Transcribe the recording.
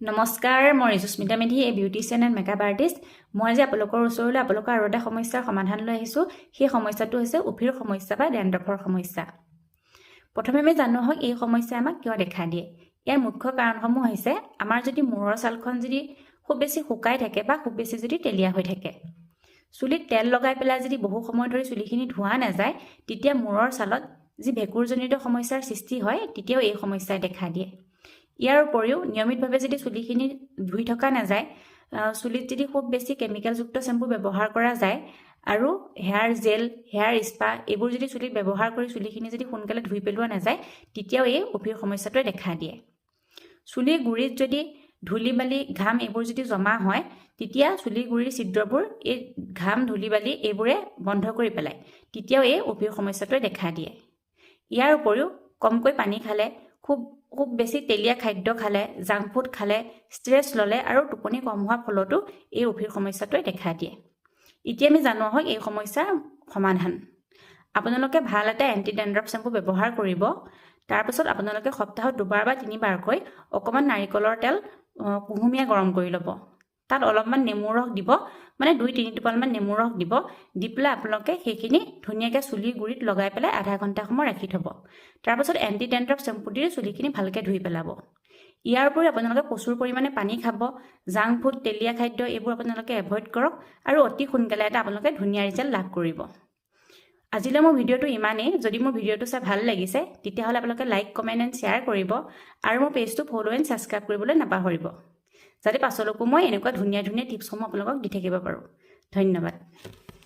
নমস্কাৰ, মই ৰিজুস্মিতা Medhi, a beautician and makeup artist। মই আজি আপোনালোকৰ ওচৰলৈ আপোনালোকৰ আৰু এটা সমস্যাৰ সমাধান লৈ আহিছোঁ। সেই সমস্যাটো হৈছে উফিৰ সমস্যা বা ডেণ্ড্ৰফৰ সমস্যা। প্ৰথমে আমি জানো আহক, এই সমস্যাই আমাক কিয় দেখা দিয়ে। ইয়াৰ মুখ্য কাৰণসমূহ হৈছে আমাৰ যদি মূৰৰ ছালখন যদি খুব বেছি শুকাই থাকে বা খুব বেছি যদি তেলীয়া হৈ থাকে, চুলিত তেল লগাই পেলাই যদি বহু সময় ধৰি চুলিখিনি ধোৱা নাযায়, তেতিয়া মূৰৰ ছালত যি ভেঁকুৰজনিত সমস্যাৰ সৃষ্টি হয়, তেতিয়াও এই সমস্যাই দেখা দিয়ে। ইয়াৰ উপৰিও নিয়মিতভাৱে যদি চুলিখিনি ধুই থকা নাযায়, চুলিত যদি খুব বেছি কেমিকেলযুক্ত চেম্পু ব্যৱহাৰ কৰা যায় আৰু হেয়াৰ জেল, হেয়াৰ স্পা এইবোৰ যদি চুলিত ব্যৱহাৰ কৰি চুলিখিনি যদি সোনকালে ধুই পেলোৱা নাযায়, তেতিয়াও এই উফিৰ সমস্যাটোৱে দেখা দিয়ে। চুলিৰ গুৰিত যদি ধূলি বালি, ঘাম এইবোৰ যদি জমা হয়, তেতিয়া চুলিৰ গুৰিৰ ছিদ্ৰবোৰ এই ঘাম, ধূলি বালি এইবোৰে বন্ধ কৰি পেলায়। তেতিয়াও এই উফিৰ সমস্যাটোৱে দেখা দিয়ে। ইয়াৰ উপৰিও কমকৈ পানী খালে, খুব খুব বেছি তেলীয়া খাদ্য খালে, জাংক ফুড খালে, ষ্ট্ৰেছ ল'লে আৰু টোপনি কম হোৱাৰ ফলতো এই উফিৰ সমস্যাটোৱে দেখা দিয়ে। এতিয়া আমি জানো আহক এই সমস্যাৰ সমাধান। আপোনালোকে ভাল এটা এণ্টি ডেণ্ড্ৰফ চেম্পু ব্যৱহাৰ কৰিব। তাৰপাছত আপোনালোকে সপ্তাহত দুবাৰ বা তিনিবাৰকৈ অকণমান নাৰিকলৰ তেল কুহুমীয়া গৰম কৰি ল'ব। তাত অলপমান নেমু ৰস দিব, মানে 2-3 টোপালমান নেমু ৰস দিব। দি পেলাই আপোনালোকে সেইখিনি ধুনীয়াকৈ চুলিৰ গুৰিত লগাই পেলাই আধা ঘণ্টা সময় ৰাখি থ'ব। তাৰপাছত এণ্টি ডেণ্ড্ৰফ চেম্পু দি চুলিখিনি ভালকৈ ধুই পেলাব। ইয়াৰ উপৰিও আপোনালোকে প্ৰচুৰ পৰিমাণে পানী খাব। জাংক ফুড, তেলীয়া খাদ্য এইবোৰ আপোনালোকে এভইড কৰক আৰু অতি সোনকালে এটা আপোনালোকে ধুনীয়া ৰিজাল্ট লাভ কৰিব। আজিলৈ মোৰ ভিডিঅ'টো ইমানেই। যদি মোৰ ভিডিঅ'টো চাই ভাল লাগিছে, তেতিয়াহ'লে আপোনালোকে লাইক, কমেণ্ট এণ্ড শ্বেয়াৰ কৰিব আৰু মোৰ পেজটো ফ'ল' এণ্ড ছাবস্ক্ৰাইব কৰিবলৈ নাপাহৰিব, যাতে পাছলৈকো মই এনেকুৱা ধুনীয়া ধুনীয়া টিপছসমূহ আপোনালোকক দি থাকিব পাৰোঁ। ধন্যবাদ।